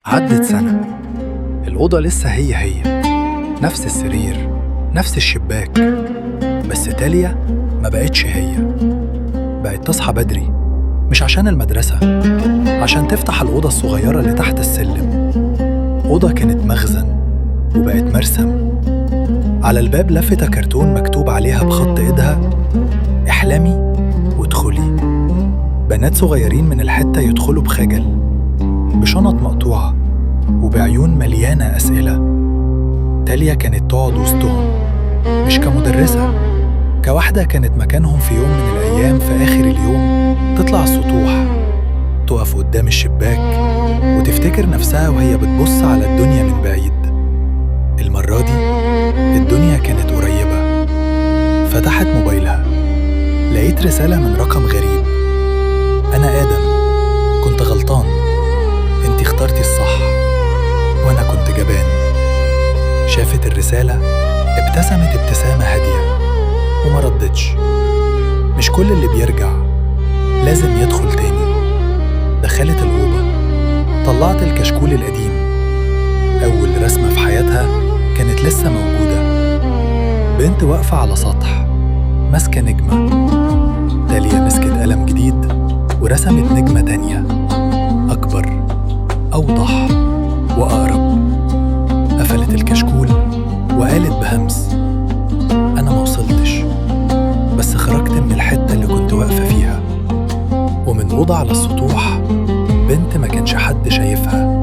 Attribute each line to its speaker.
Speaker 1: عدت سنة، الأوضة لسه هي هي، نفس السرير، نفس الشباك، بس تاليا ما بقتش هي. بقت تصحى بدري، مش عشان المدرسة، عشان تفتح الأوضة الصغيرة اللي تحت السلم. أوضة كانت مخزن وبقت مرسم. على الباب لفتة كرتون مكتوب عليها بخط إيدها: احلمي وادخلي. بنات صغيرين من الحتة يدخلوا بخجل، بشنط مقطوعة وبعيون مليانة أسئلة. تاليا كانت تقعد وسطهم، مش كمدرسة، كواحدة كانت مكانهم في يوم من الأيام. في آخر اليوم تطلع السطوح، تقف قدام الشباك وتفتكر نفسها وهي بتبص على الدنيا من بعيد. المرة دي الدنيا كانت قريبة. فتحت موبايلها، لقيت رسالة من رقم غريب: أنا آدم، كنت غلطان، انتي اخترتي الصح وأنا كنت جبان. شافت الرسالة، ابتسمت ابتسامة هادية وما ردتش. مش كل اللي بيرجع لازم يدخل تاني. دخلت الأوضة، طلعت الكشكول القديم. أول رسمة في حياتها كانت لسه موجودة، بنت واقفة على سطح ماسكة نجمة. تاليا مسكت قلم جديد ورسمت نجمة تانية، أكبر، أوضح، وأقرب. قفلت الكشكول وقالت بهمس: أنا ما وصلتش، بس خرجت من الحتة اللي كنت واقفة فيها. ومن أوضة على السطوح، بنت ما كانش حد شايفها.